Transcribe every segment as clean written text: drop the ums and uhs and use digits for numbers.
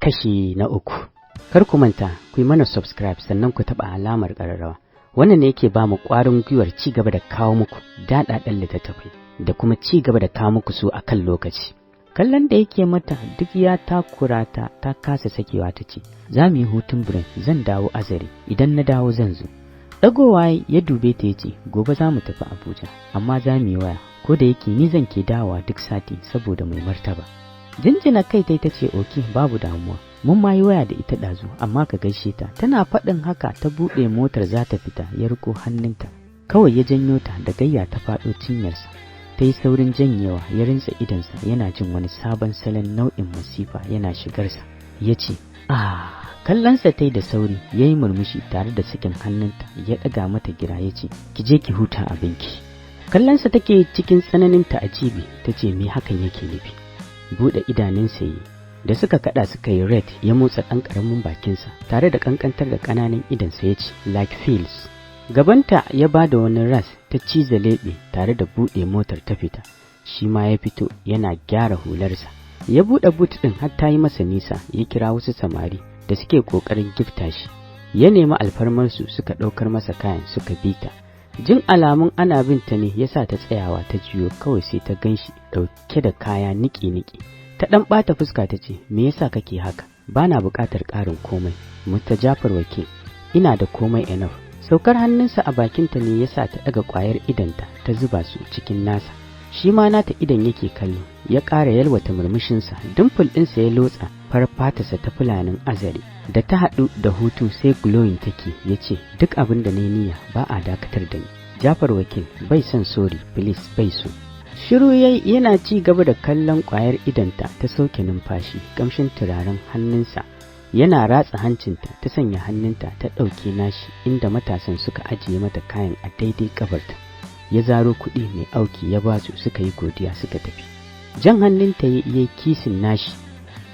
Kashi na 3. Kar ku manta ku yi mana subscribe, sannan ku taɓa alamar ƙararrawa. Wannan ne yake ba mu ƙwarin gwiwar ci gaba da kawo muku daɗaɗɗen littattafai da kuma ci gaba da kawo muku su a kan lokaci. Kallon da yake mata duk ya takura ta, ta kasa sakewa. Ta ce, "Za mu yi hutun break, zan dawo Azare, idan na dawo zan zo." Ɗagowa ya dube ta ya ce, "Gobe za mu tafi Abuja, amma za mu yi waya, ko da yake ni zan ke dawowa duk sati saboda mai martaba." Jinjina kai ta ce, "Okay, babu damuwa. Mun ma yi waya da ita ɗazu, amma ka gaishe ta." Tana faɗin haka ta buɗe motar za ta fita, ya riko hannunta. Kawai ya janyo ta da gayya, ta faɗo cinyarsa. Ta yi saurin janyewa, ya rintsa idonsa yana jin wani sabon salon nau'in masifa yana shigarsa. Ya ce, "Ah!" Kallonsa ta yi da sauri, ya yi murmushi tare da sakin hannunta, ya ɗaga mata gira ya ce, "Ki je ki huta abinki." Kallonsa take cikin tsananin ta'ajibi, ta ce, "Me hakan yake nufi?" Buɗe idanunsa yi da suka kada suka yi red, ya motsa ɗan ƙaramin bakinsa tare da ƙanƙantar da ƙananan idonsa, ya ce, "Like feels." Gabanta ya ba da wani ras, ta ciza leɓe tare da buɗe motar ta fita. Shi ma ya fito yana gyara hularsa, ya buɗe boot ɗin har ta yi masa nisa, ya kira wasu samari da suke ƙoƙarin gifta shi, ya nemi alfarmarsu, suka ɗaukar masa kayan suka bi ta. Jin alamun ana bin ta ne ya sa ta tsayawa ta juyo, kawai sai ta gan shi ɗauke da kaya niki-niki. Ta ɗan ɓata fuska ta ce, "Me yasa kake haka? Ba na buƙatar ƙarin komai, Mr. Jafar Wakil, ina da komai enough." Saukar hannunsa a bakinta ne ya sa ta ɗaga ƙwayar idanta ta zuba su cikin nasa. Shi ma nata idan yake kallo, ya ƙara yalwata murmushinsa, dimple ɗinsa ya lotsa farar fatarsa ta Fulanin Azare da ta haɗu da hutu sai glowing take. Ya ce, "Duk abin da na niyya ba a dakatar da ni. Jafar Wakil bai son sorry, please, bai so." Shiru yayi yana ci gaba da kallon ƙwayar idanta. Ta sauke numfashi, kamshin turaren hannunsa yana ratsa hancinta. Ta sanya hannunta ta ɗauke nashi inda matasan suka ajiye mata kayan a daidai kabarta. Ya zaro kuɗi mai auki ya ba su, suka yi godiya suka tafi. Jan hannunta ya yi kissing nashi,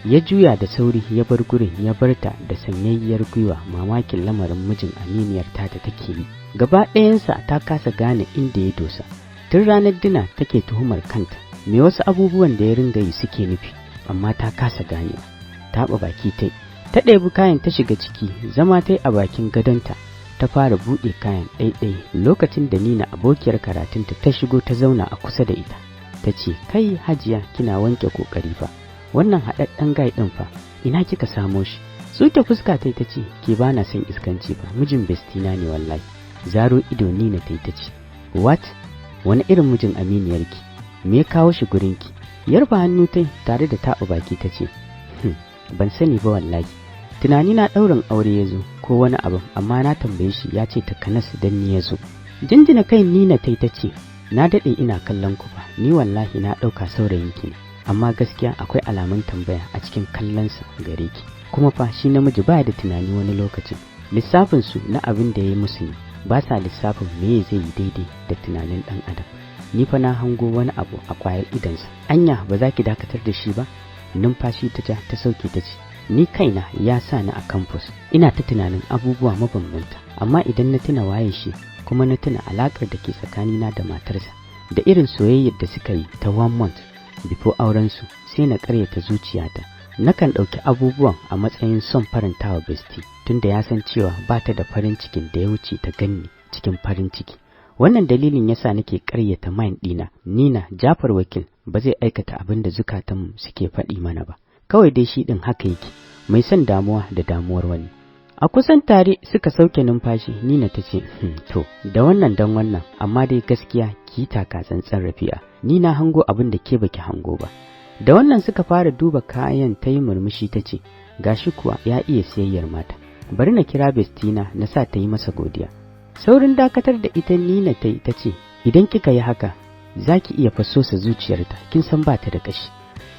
ya juya da sauri ya bar gurin, ya bar ta da sanyayyar gwiwa. Mamakin lamarin mijin aminiyar tata take yi gaba ɗayansa, ta kasa gane inda ya dosa. Tun ranar dinner take tuhumar kanta me wasu abubuwan da ya ringa yi suke nufi, amma ta kasa ganewa. Taɓa baki ta, ta ɗebi kayan ta shiga ciki, zama ta a bakin gadonta, ta fara buɗe kayan ɗaiɗai, lokacin da Nina, abokiyar karatunta, ta shigo ta zauna a kusa da ita. Ta ce, "Kai Hajiya, kina wanke ƙoƙari fa. Wannan haɗaɗɗen guy ɗin fa, ina kika samo shi?" Tsuke fuska ta, ta ce, "Ke, ba na son iskanci ba, mijin bestie na ne wallahi." Zaro ido Nina ta, ta ce, "What? Wani irin mijin aminiyarki? Me ya kawo shi gurinki?" Yarfa hannu tai tare da taɓa baki, ta ce, "Ban sani ba wallahi. Tunani na ɗaurin aure ya zo ko wani abin, amma na tambaye shi ya ce takanas dan ni ya zo." Jinjina kai Nina tai, ta ce, "Na daɗe ina kallon ku fa, ni wallahi na ɗauka saurayinki ne, amma gaskiya akwai alamun tambaya a cikin kallonsa gare ki. Kuma fa shi namiji baya da tunani wani lokacin, lissafin su na abin da ya yi musu ne, ba sa lissafin me zai yi daidai da tunanin ɗan adam. Ni fa na hango wani abu a ƙwayar idonsa. Anya ba za ki dakatar da shi ba?" Numfashi ta ja ta sauke, ta ce, "Ni kaina ya sa ni a campus ina ta tunanin abubuwa mabambanta, amma idan na tuna waye shi, kuma na tuna alakar da ke tsakanina da matarsa da irin soyayyar da suka yi ta one month before aurensu, sai na karyata zuciyata. Nakan ɗauki abubuwan a matsayin son farantawa bestie, tunda ya san cewa ba ta da farin cikin da ya wuce ta ganni cikin farin ciki. Wannan dalilin yasa nake ƙaryata mind ɗina. Nina, Jafar Wakil ba zai aikata abin da zukatanmu suke faɗi mana ba. Kawai dai shi ɗin haka yake, mai son damuwa da damuwar wani." A kusan tare suka sauke numfashi. Nina ta ce, "To, da wannan dan wannan, amma dai gaskiya ki taka tsantsan, Rafi'a. Ni na hango abin da ke baki hango ba." Da wannan suka fara duba kayan, ta yi murmushi ta ce, "Gashi kuwa ya iya siyayyar mata. Bari na kira bestie na, na sa ta yi masa godiya." Saurin dakatar da ita Nina ta yi, ta ce, "Idan kika yi haka za ki iya fasosa zuciyarta, kin san ba ta da kashi."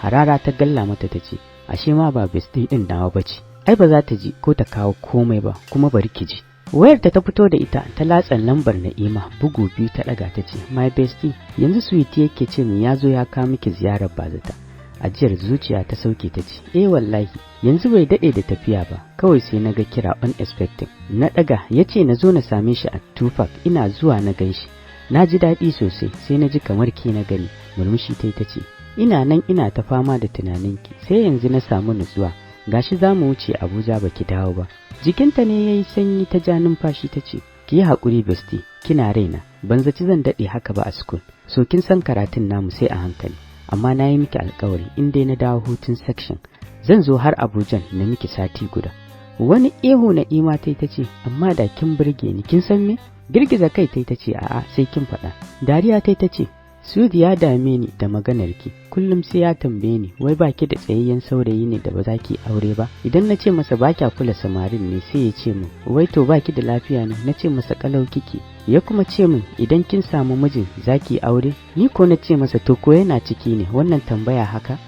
Harara ta galla mata, ta ce, "Ashe ma ba bestie ɗin nawa ba ce. Ai ba za ta ji ko ta kawo komai ba. Kuma bari ki ji." Wayar ta fito da ita, ta latsa lambar Na'ima, bugu biyu ta ɗaga, ta ce, "My bestie, yanzu sweetie yake ce min ya zo ya kawo miki ziyarar bazata." Ajiyar zuciya ta sauke, ta ce, "Eh wallahi, yanzu bai daɗe da tafiya ba, kawai sai na ga kira unexpected. Na ɗaga, ya ce na zo na same shi a Tupac. Ina zuwa na gan shi. Na ji daɗi sosai, sai na ji kamar ke na gani." Murmushi ta, ta ce, "Ina nan ina ta fama da tunaninki, sai yanzu na samu nutsuwa. Gashi za mu wuce Abuja baki dawo ba. Jikinta ne yayi sanyi, ta ja numfashi ta ce, "Ki yi haƙuri bestie, kina raina, ban zaci zan daɗe haka ba a school. So kin san karatun namu sai a hankali, amma na yi miki alkawari in dai na dawo hutun section zan zo har Abuja na miki sati guda." Wani ihu Na'ima ta ta ce, "Amma da kin burge ni, kin san me?" Girgiza kai ta ce, "A'a, sai kin faɗa." Dariya ta ce, "Sudi ya dame ni da maganarki, kullum sai ya tambaye ni wai baki da tsayayyen saurayi ne da ba za ki aure ba? Idan na ce masa ba kya kula samarin ne, sai ya ce min wai to baki da lafiya ne? Na ce masa kalau kike. Ya kuma ce min idan kin samu mijin za ki aure? Ni ko na ce masa to ko yana ciki ne wannan tambaya haka."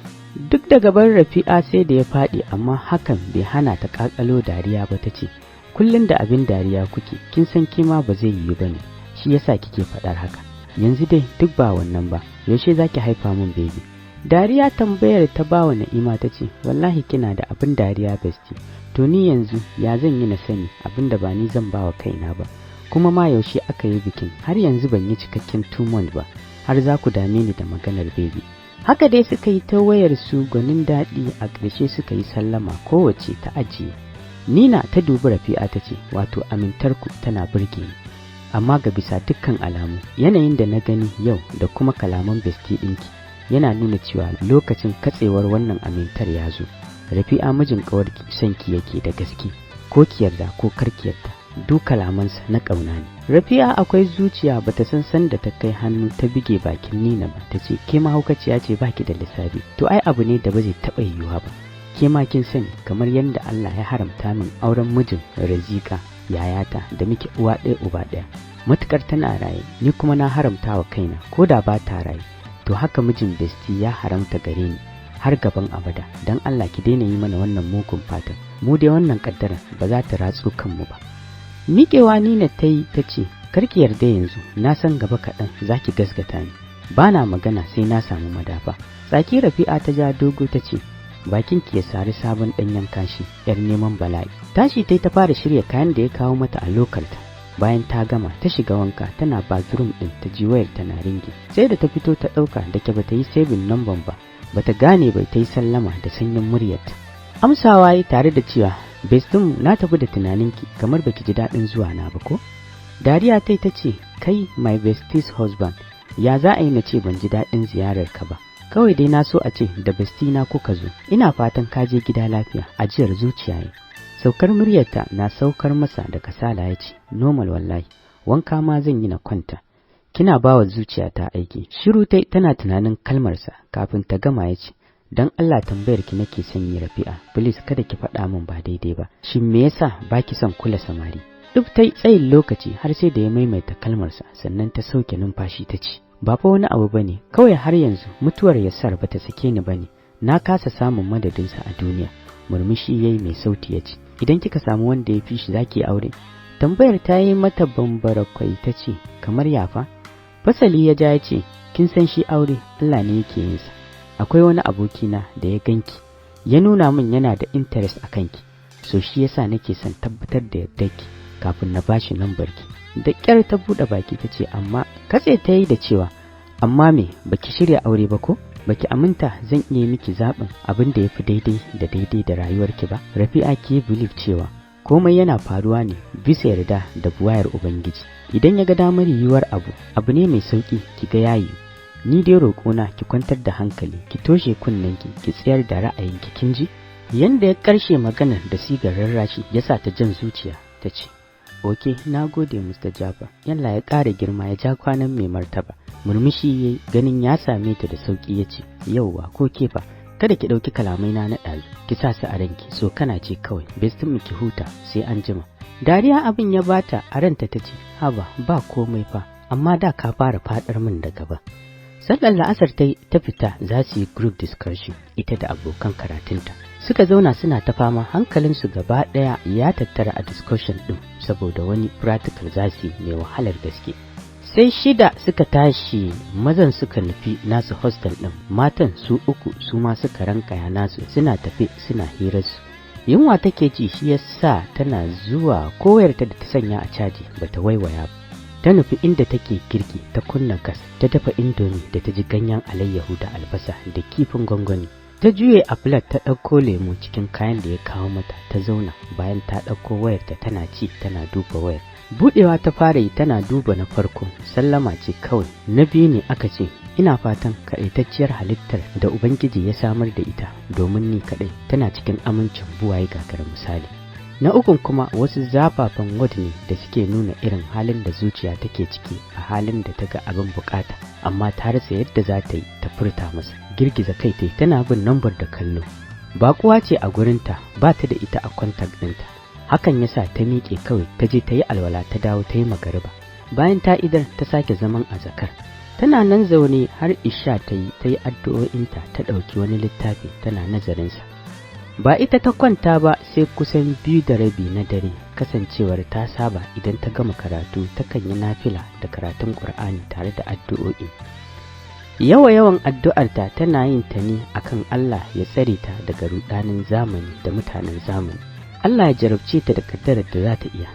Duk da gaban Rafi'a sai da ya faɗi, amma hakan bai hana ta ƙaƙalo dariya ba. Ta ce, "Kullum da abin dariya kuke, kin san kima ba zai yiwu ba ne, shi yasa kike faɗar haka. Yanzu dai duk ba wannan ba, yaushe zaki haifa min baby?" Dariya tambayar ta bawa Na'ima. Ta ce, "Wallahi kina da abin dariya bestie. To ni yanzu ya zan yi na sani abin da ba ni zan bawa kaina ba? Kuma ma yaushe aka yi bikin? Har yanzu ban yi cikakken 2 month ba, har za ku dame ni da maganar baby." Haka dai suka yi ta wayar su gwanin daɗi. A ƙarshe suka yi sallama, kowace ta ajiye. Nina ta dubi Rafi'a ta ce, "Wato amintarku tana burge ni, amma ga bisa dukkan alamu yanayin da na gani yau da kuma kalaman bestie ɗinki yana nuna cewa lokacin katsewar wannan amintar ya zo. Rafi'a, mijin ƙawarki son ki yake da gaske, ko ki yarda ko kar ki yarda, duk kalamansa na ƙauna ne." Rafi'a akwai zuciya, bata san sanda ta kai hannu ta bige bakin Nina ba. Ta ce, "Ke mahaukaciya ce, baki da lissafi. To ai abu ne da ba zai taɓa yiwuwa ba, ke ma kin sani. Kamar yadda Allah ya haramta min auren mijin Razika yayata da muke uwa ɗaya uba ɗaya matukar tana raye, ni kuma na haramta wa kaina ko da ba ta raye, to haka mijin bestie ya haramta gare ni har gaban abada. Don Allah ki daina yi mana wannan mugun fatan, mu dai wannan kaddara ba za ta ratso kanmu ba." Miƙewa Nina ta yi ta ce, "Karki yarda yanzu, na san gaba kaɗan za ki gasgata ni. Ba na magana sai na samu madafa." Tsaki Rafi'a ta ja dogo ta ce, "Bakin ki ya sari sabon ɗanyen kashi, yar neman bala'i." Tashi ta ta fara shirya kayan da ya kawo mata a lokarta. Bayan ta gama ta shiga wanka, tana bathroom ɗin ta ji wayar tana ringing. Sai da ta fito ta ɗauka, da ke bata yi saving number ba, bata gane bai. Ta yi sallama da sanyin muryarta. Amsawa yi tare da cewa, "Bestie, na tafi da tunaninki kamar baki ji daɗin zuwa na ba ko?" Dariya tai ta ce, "Kai, my bestie's husband, ya za a yi na ce ban ji daɗin ziyarar ka ba? Kawai dai na so a ce da bestie na kuka zo. Ina fatan ka je gida lafiya." Ajiyar zuciya yi. Saukar muryarta na saukar masa da kasala. Ya ce, "Normal wallahi, wanka ma zan yi na kwanta. Kina ba wa zuciyata aiki." Shiru tai tana tunanin kalmarsa. Kafin ta gama ya ce, "Don Allah tambayar ki nake son yi Rafi'a, please kada ki faɗa min ba daidai ba. Shin me yasa baki son kula samari?" Duk ta tsayin lokaci har sai da ya maimaita kalmarsa sannan ta sauke numfashi ta ce, "Ba fa wani abu bane, kawai har yanzu mutuwar Yasar bata sake ni bane, na kasa samun madadinsa a duniya." Murmushi yayi mai sauti ya ce, "Idan kika samu wanda ya fi shi, zaki aure?" Tambayar ta yi mata bambara kwai. Ta ce, "Kamar yafa?" Fasali ya ja ya ce, "Kin san shi aure Allah ne yake yin sa. Akwai wani abokina da ya ganki ya nuna min yana da interest a kanki, so shi yasa nake son tabbatar da yardarki kafin na bashi lambar ki." Da kyar ta buɗe baki ta ce, "Amma..." Katse ta yi da cewa, "Amma me? Baki shirya aure ba ko baki aminta zan iya miki zaɓin abin da ya fi daidai da daidai da rayuwarki ba? Rafi'a, ki believe cewa komai yana faruwa ne bisa yarda da buwayar Ubangiji. Idan ya ga damar yiwuwar abu, abu ne mai sauki ki ga yayi. Ni dai roƙona ki kwantar da hankali, ki toshe kunnenki, ki tsayar da ra'ayinki, kin ji?" Yanda ya ƙarshe maganar da sigar rarrashi ya sa ta jan zuciya. Ta ce, "Okay, na gode Mr. Jafar. Yalla ya ƙara girma, ya ja kwanan mai martaba." Murmushi yayi ganin ya same ta da sauki. Ya ce, "Yauwa, ko kefa kada ki ɗauki kalamai na ɗazu ki sa su a ranki, so kana ce kawai. Bestie mu, ki huta, sai an jima." Dariya abin ya bata. A ranta ta ce, "Haba, ba komai fa, amma da ka fara faɗar min da gaba." Sallar la'asar ta ta fita za su yi group discussion ita da abokan karatunta. Suka zauna suna ta fama, hankalinsu gaba ɗaya ya tattara a discussion ɗin saboda wani practical za su yi mai wahalar gaske. Sai 6 suka tashi, mazan suka nufi nasu hostel ɗin, matan su uku su ma suka rankaya nasu, suna tafe suna hirarsu. Yunwa take ji, shi yasa tana zuwa koyarta da ta sanya a caji bata waiwaya ba. Ta nufi inda take girki, ta kunna gas, ta dafa Indomie da ta ji ganyen alayyahu da albasa da kifin gwangwani. Ta juye a plate ta ɗauko lemu cikin kayan da ya kawo mata, ta zauna bayan ta ɗauko wayarta tana ci tana duba wayar. Buɗewa ta fara yi tana duba na farko, sallama ce kawai. Na biyu ne aka ce, "Ina fatan kaɗaitacciyar halittar da Ubangiji ya samar da ita domin ni kaɗai tana cikin amincin buwaye gagara misali." Na ukun kuma wasu zafafan word ne da suke nuna irin halin da zuciya take ciki a halin da ta ga abin bukata amma ta rasa yadda za ta yi ta furta masa. Girgiza kai tai tana bin nambar da kallo. Baƙuwa ce a gurinta, ba ta da ita a contact ɗinta. Hakan ya sa ta miƙe kawai ta je ta yi alwala, ta dawo ta yi magariba. Bayan ta idar, ta sake zaman azakar. Tana nan zaune har isha ta yi, ta yi addu'o'inta, ta ɗauki wani littafi tana nazarinsa. Ba ita ta kwanta ba sai kusan 2:30 na dare, kasancewar ta saba idan ta gama karatu takan yi nafila da karatun Ƙur'ani tare da addu'o'i. Yawa yawan addu'arta tana yin ta ne akan Allah ya tsare ta daga rudanin zamani da mutanen zamani. Allah ya jarabce ta da kaddarar da za ta iya.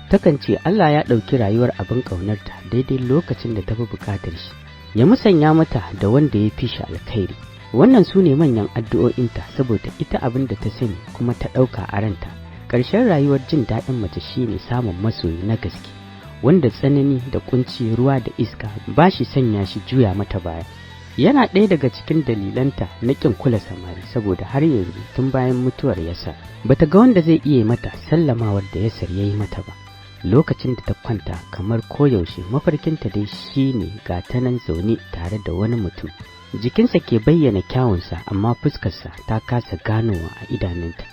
Takan ce Allah ya ɗauki rayuwar abin ƙaunarta daidai lokacin da ta fi buƙatar shi, ya musanya mata da wanda ya fi shi alkhairi. Wannan su ne manyan addu'o'inta, saboda ita abin da ta sani kuma ta ɗauka a ranta, ƙarshen rayuwar jin daɗin mace shine samun masoyi na gaske, wanda tsanani da kunci, ruwa da iska ba shi sanya shi juya mata baya. Yana ɗaya daga cikin dalilanta na ƙin kula samari, saboda har yanzu tun bayan mutuwar Yasar bata ga wanda zai iya mata sallamawar da Yasar ya yi mata ba. Lokacin da ta kwanta, kamar koyaushe, mafarkinta dai shine ga ta nan zaune tare da wani mutum, jikinsa ke bayyana kyawunsa amma fuskarsa ta kasa ganowa a idanunta.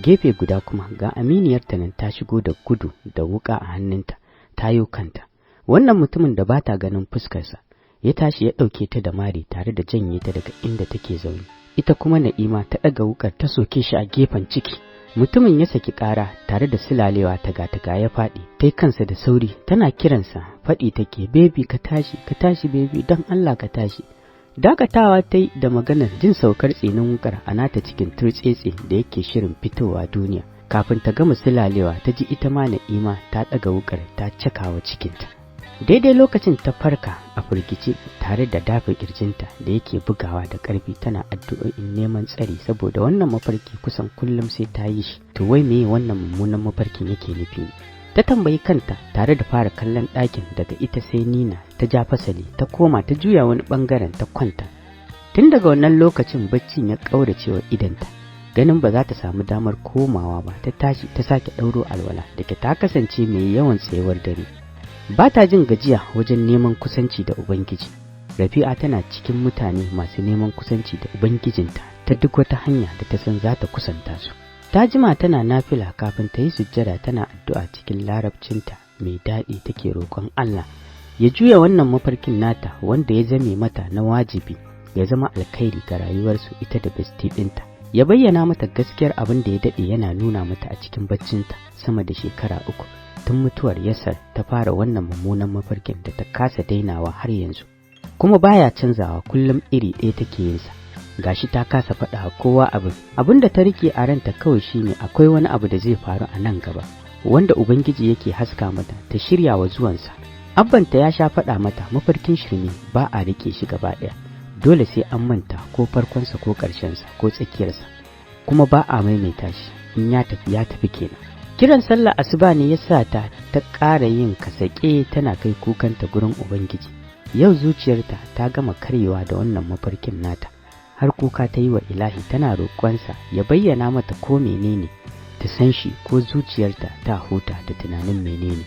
Gefe guda kuma ga aminiyarta nan ta shigo da gudu da wuka a hannunta, tayo kanta. Wannan mutumin da bata ganin fuskarsa ya tashi ya ɗauke ta da mari tare da janye ta daga inda take zaune. Ita kuma Na'ima ta ɗaga wukar ta soke shi a gefen ciki. Mutumin ya saki ƙara tare da sulalewa taga-taga ya faɗi. Ta kansa da sauri tana kiransa, faɗi take, "Baby, ka tashi, ka tashi baby, don Allah ka tashi." Dakatawa ta yi da maganar jin saukar tsinin wukar a nata cikin turtsetse da yake shirin fitowa duniya. Kafin ta gama sulalewa, ta ji ita ma Na'ima ta ɗaga wukar ta cakawa cikinta. Daidai lokacin ta farka a firgice tare da dafa kirjinta da yake bugawa da ƙarfi, tana addu'o'in neman tsari, saboda wannan mafarki kusan kullum sai ta yi shi. To wai meye wannan mummunan mafarkin yake nufi? Ta tambayi kanta tare da fara kallon ɗakin. Daga ita sai Nina ta ja fasali, ta koma ta juya wani ɓangaren ta kwanta. Tun daga wannan lokacin baccin ya ƙaurace wa idanta. Ganin ba za ta samu damar komawa ba, ta tashi ta sake ɗauro alwala. Da ke ta kasance mai yawan tsayuwar dare, ba ta jin gajiya wajen neman kusanci da Ubangiji. Rafi'a tana cikin mutane masu neman kusanci da Ubangijinta ta duk wata hanya da ta san za ta kusanta su. Ta jima tana nafila kafin ta yi sujjada, tana addu'a cikin Larabcinta mai daɗi, take roƙon Allah ya juya wannan mafarkin nata wanda ya zame mata na wajibi ya zama alkhairi ga rayuwarsu ita da bestie ɗinta, ya bayyana mata gaskiyar abin da ya daɗe yana nuna mata a cikin baccinta sama da shekara 3, tun mutuwar Yasar ta fara wannan mummunan mafarkin da ta kasa dainawa har yanzu, kuma baya canzawa, kullum iri ɗaya take yin sa. Gashi ta kasa faɗa kowa abin. Abin da ta rike a ranta kawai shine akwai wani abu da zai faru a nan gaba wanda Ubangiji yake haska mata ta shirya wa zuwansa. Abbanta ya sha faɗa mata mafarkin shirme ba a rike shi gaba ɗaya, dole sai an manta ko farkonsa ko ƙarshensa ko tsakiyarsa, kuma ba a maimaita shi, in ya tafi ya tafi kenan. Kiran sallah asuba ne ya sa ta ta ƙara yin kasake tana kai kukanta gurin Ubangiji. Yau zuciyarta ta gama karyewa da wannan mafarkin nata, har kuka ta yi wa Ilahi tana roƙonsa ya bayyana mata ko menene, ta san shi ko zuciyarta ta huta da tunanin menene.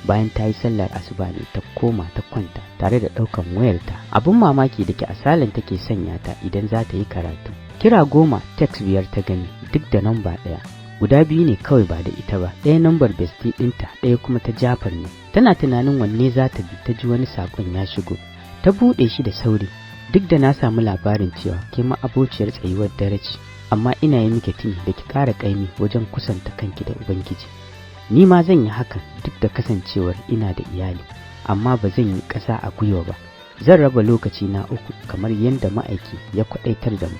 Bayan ta yi sallar asuba ne ta koma ta kwanta tare da ɗaukan wayarta. Abin mamaki, da ke asalin take sanya ta idan za ta yi karatu. Kira 10, text 5 ta gani, duk da namba ɗaya. Guda biyu ne kawai ba da ita ba, ɗaya nambar bestie ɗinta, ɗaya kuma ta Jafar ne. Tana tunanin wanne za ta bi, ta ji wani saƙon ya shigo. Ta buɗe shi da sauri. "Duk da na samu labarin cewa ke abociyar tsayuwar dare ce, amma ina yi miki tuni da ki ƙara ƙaimi wajen kusanta kanki da Ubangiji. Ni ma zan yi hakan duk da kasancewar ina da iyali, amma ba zan yi ƙasa a gwiwa ba. Zan raba lokaci na uku kamar yadda ma'aiki ya kwaɗaitar da mu.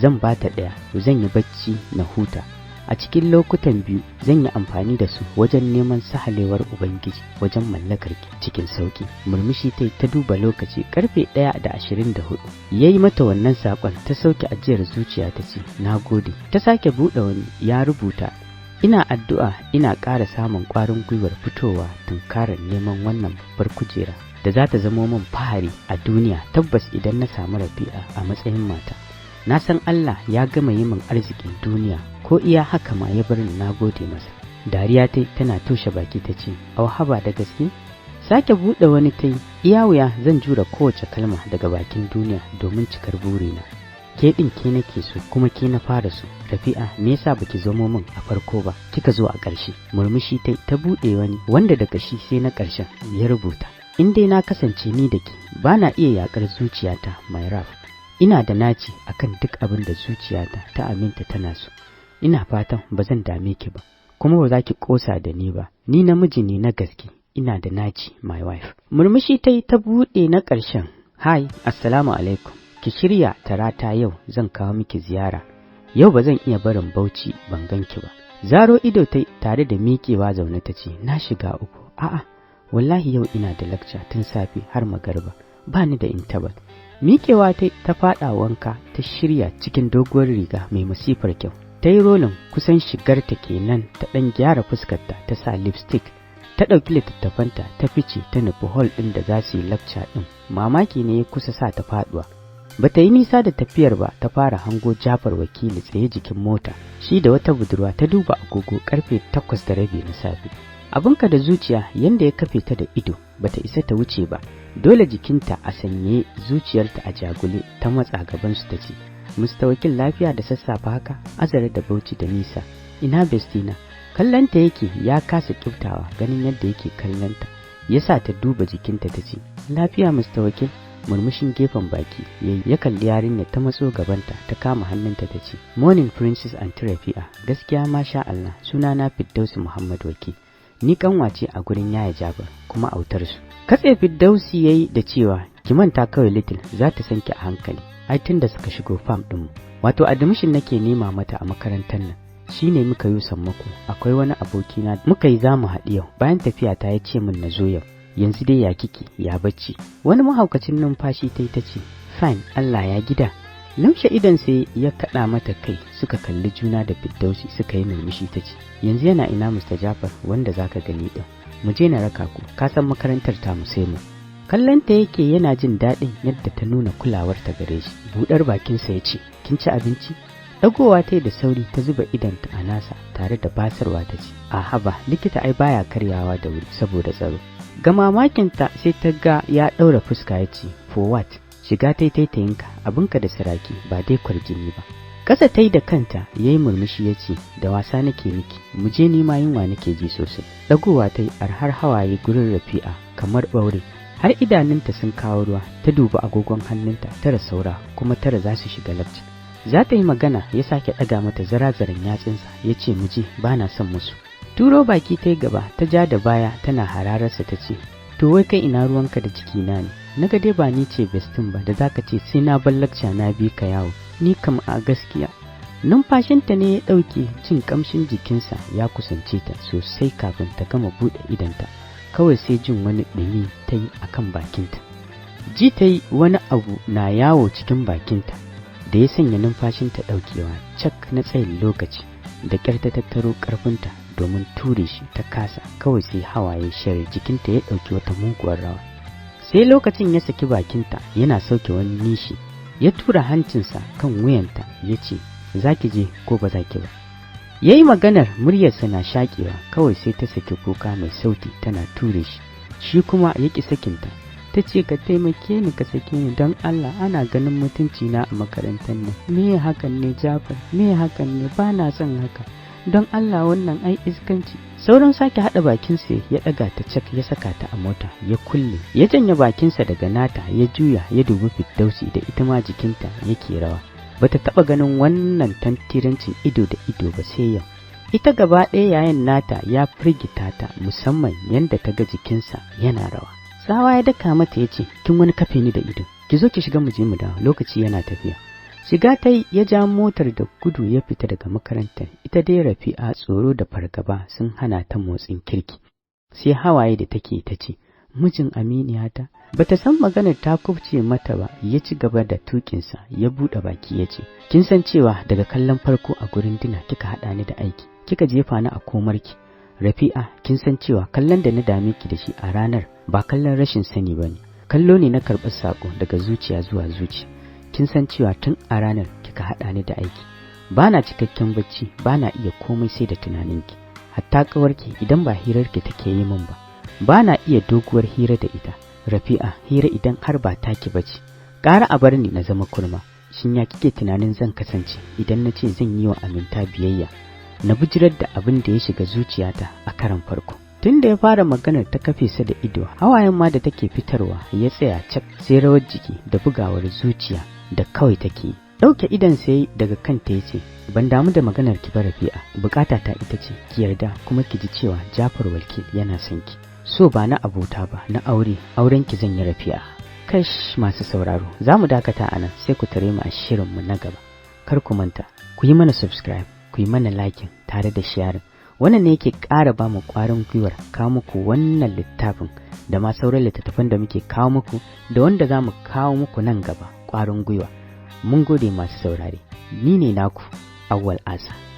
Zan ba ta ɗaya, zan yi bacci na huta. A cikin lokutan biyu zan yi amfani da su wajen neman sahalewar Ubangiji wajen mallakar ki cikin sauki. Murmushi ta ta duba lokaci, 1:24. Ya yi mata wannan saƙon, ta sauke ajiyar zuciya ta ce, "Na gode." Ta sake buɗe wani, ya rubuta, "Ina addu'a ina ƙara samun ƙwarin gwiwar fitowa tunkarar neman wannan babbar kujera da za ta zamo min fahari a duniya. Tabbas idan na samu Rabi'a a matsayin mata, na san Allah ya gama yi min arzikin duniya. Ko iya haka ma ya bar ni, na gode masa." Dariya ta tana toshe baki ta ce, "Au, haba, da gaske?" Sake buɗe wani ta yi, "Iya wuya zan jura kowace kalma daga bakin duniya domin cikar burina. Ke ɗin ke nake so, kuma ke na fara so. Rafi'a, me yasa baki zomo min a farko ba, kika zo a ƙarshe?" Murmushi ta ta buɗe wani, wanda daga shi sai na ƙarshen, ya rubuta, "In dai na kasance ni da ke, ba na iya yaƙar zuciyata. My Raf, ina da naci akan duk abin da zuciyata ta aminta tana so. Ina fatan ba zan dame ki ba, kuma ba za ki ƙosa da ni ba. Ni namiji ne na gaske, ina da naci, my wife." Murmushi ta yi ta buɗe na ƙarshen, "Hi, assalamu alaikum. Ki shirya tarata, yau zan kawo miki ziyara. Yau ba zan iya barin Bauchi ban ganki ba." Zaro ido ta tare da miƙewa zaune ta ce, "Na shiga uku. A'a, wallahi yau ina da lakca tun safe har magarba, ba ni da interval." Miƙewa ta ta faɗa wanka, ta shirya cikin doguwar riga mai masifar kyau. Ta yi rolling, kusan shigarta kenan, ta ɗan gyara fuskarta, ta sa lipstick, ta ɗauki littattafanta, ta fice ta nufi hall ɗin da za su yi lakca ɗin. Mamaki ne ya kusa sa ta faɗuwa. Ba ta yi nisa da tafiyar ba ta fara hango Jafar Wakili tsaye jikin mota, shi da wata budurwa. Ta duba agogo, 8:30 na safe. Abinka da zuciya, yanda ya kafe ta da ido, bata isa ta wuce ba. Dole jikinta a sanye, zuciyarta a jagule, ta matsa gabansu ta ce, "Mr. Wakil, lafiya da sassafe haka? Azare da Bauchi da nisa. Ina bestie na?" Kallanta yake ya kasa kiftawa. Ganin yadda yake kallanta ya sa ta duba jikinta ta ce, "Lafiya, Mr. Wakil?" Murmushin gefen baki ya kalli yarinya, ta matso gabanta ta kama hannunta ta ce, "Morning, Princess Aunty Rafi'a. Gaskiya masha Allah. Sunana Firdausi Muhammad Wakil. Ni kanwace a gurin Yaya Jafar kuma autar su." Katse Firdausi yayi da cewa, "Ki manta kawai, little, za ta san ki a hankali. Ai tunda suka shigo fam din mu, wato admission nake nema mata a makarantar nan, shine muka yi sammako. Akwai wani abokina muka yi za mu haɗu yau. Bayan tafiya ta ya ce min na zo yau. Yanzu dai ya kike, ya bacci?" Wani mahaukacin numfashi ta yi ta ce, "Fine, Allah ya gida?" Lamshe idon sai ya kaɗa mata kai. Suka kalli juna da Firdausi, suka yi murmushi. Ta ce, "Yanzu yana ina Mr. Jafar wanda zaka gani din? Mu je na raka ku, ka san makarantar ta mu sai mu." Kallonta yake yana jin daɗin yadda ta nuna kulawar ta gare shi. Buɗar bakinsa ya ce, "Kin ci abinci?" Ɗagowa ta da sauri ta zuba idonta a nasa tare da basarwa ta ce, "A haba likita, ai baya karyawa da wuri saboda tsaro." Ga mamakinta sai ta ga ya ɗaura fuska ya ce, "For what? Shiga taitayinka, abinka da saraki, ba dai kwarjini ba." Ƙasa ta yi da kanta. Ya yi murmushi ya ce, "Da wasa nake miki, mu je, ni ma yunwa nake ji sosai." Ɗagowa ta yi har hawaye gurin Rafi'a kamar ɓaure, har idanunta sun kawo ruwa. Ta dubi agogon hannunta, 9 saura, kuma 9 za su shiga lakca. Za ta yi magana ya sake ɗaga mata zarazaran yatsunsa ya ce, "Mu je, ba na son musu." Turo baki ta yi gaba, ta ja da baya tana hararsa ta ce, "To wai kai, ina ruwanka da jikina ne? Na ga dai ba ni ce bestie n ba da zaka ce sai na bar lakca na bi ka yawo. Ni kam a gaskiya." Numfashinta ne ya ɗauke cin ƙamshin jikinsa. Ya kusance ta sosai. Kafin ta gama buɗe idonta, kawai sai jin wani ɗumi ta yi a kan bakinta. Ji ta yi wani abu na yawo cikin bakinta da ya sanya numfashinta ɗaukewa cak na tsayin lokaci. Da ƙyar ta tattaro ƙarfinta domin ture shi, ta kasa. Kawai sai hawaye share, jikinta ya ɗauki wata muguwar rawa. Sai lokacin ya saki bakinta yana sauke wani nishi, ya tura hancinsa kan wuyanta ya ce, "Za ki je ko ba za ki ba?" Ya yi maganar muryarsa na shaƙewa. Kawai sai ta saki kuka mai sauti tana ture shi, shi kuma ya ƙi sakinta. Ta ce, "Ka taimake ni, ka sake ni don Allah. Ana ganin mutunci na a makarantar nan. Me hakan ne, Jafar? Me hakan ne? Ba na son haka, don Allah, wannan ai iskanci." Sauran sake haɗa bakinsa ya ɗaga ta cak, ya saka ta a mota ya kulle, ya janye bakinsa daga nata, ya juya ya dubi Firdausi da ita ma jikinta yake rawa. Bata taɓa ganin wannan tantirancin ido da ido ba sai yau. Ita gaba ɗaya yayin nata ya firgita ta, musamman yadda ta ga jikinsa yana rawa. Tsawa ya daka mata ya ce, "Kin wani kafe ni da ido. Ki zo ki shiga, mu je mu dawo, lokaci yana tafiya." Shiga ta yi, ya ja motar da gudu ya fita daga makarantar. Ita dai Rafi'a tsoro da fargaba sun hana ta motsin kirki. Sai hawaye da take ta ce, "Mijin aminiyata." Bata san maganar ta kubce mata ba, ya ci gaba da tukinsa, ya buɗe baki ya ce, "Kin san cewa daga kallon farko a gurin dina kika haɗa ni da aiki, kika jefa ni a komarki. Rafi'a, kin san cewa kallon da na dame ki da shi a ranar ba kallon rashin sani ba ne, kallo ne na karɓar saƙo daga zuciya zuwa zuciya. Kin san cewa tun a ranar kika haɗa ni da aiki, ba na cikakken bacci, ba na iya komai sai da tunaninki. Hatta ƙawarki, idan ba hirarki take yi min ba, ba na iya doguwar hira da ita. Rafi'a, hira idan har ba taki bace, ƙara a bar ni na zama kurma. Shin ya kike tunanin zan kasance idan na ce zan yi wa aminta biyayya, na bijirar da abin da ya shiga zuciyata a karan farko?" Tun da ya fara maganar ta kafe sa da ido, hawayen ma da take fitarwa ya tsaya cak, sai rawar jiki da bugawar zuciya da kawai take yi. Ɗauke idon sai daga kanta ya ce, "Ban damu da maganar ki ba, Rafi'a. Bukata ta ita ce ki yarda kuma ki ji cewa Jafar Wakil yana son ki. So ba na abota ba, na aure. Auren ki zan yi, Rafi'a." Kash, masu sauraro, za mu dakata a nan, sai ku tare mu a shirinmu na gaba. Kar ku manta ku yi mana subscribe, ku yi mana liking tare da sharing. Wannan ne yake ƙara ba mu ƙwarin gwiwar kawo muku wannan littafin da ma sauran littattafan da muke kawo muku da wanda za mu kawo muku nan gaba ƙwarin gwiwa. Mun gode, masu saurare. Ni ne naku Awwal Asa.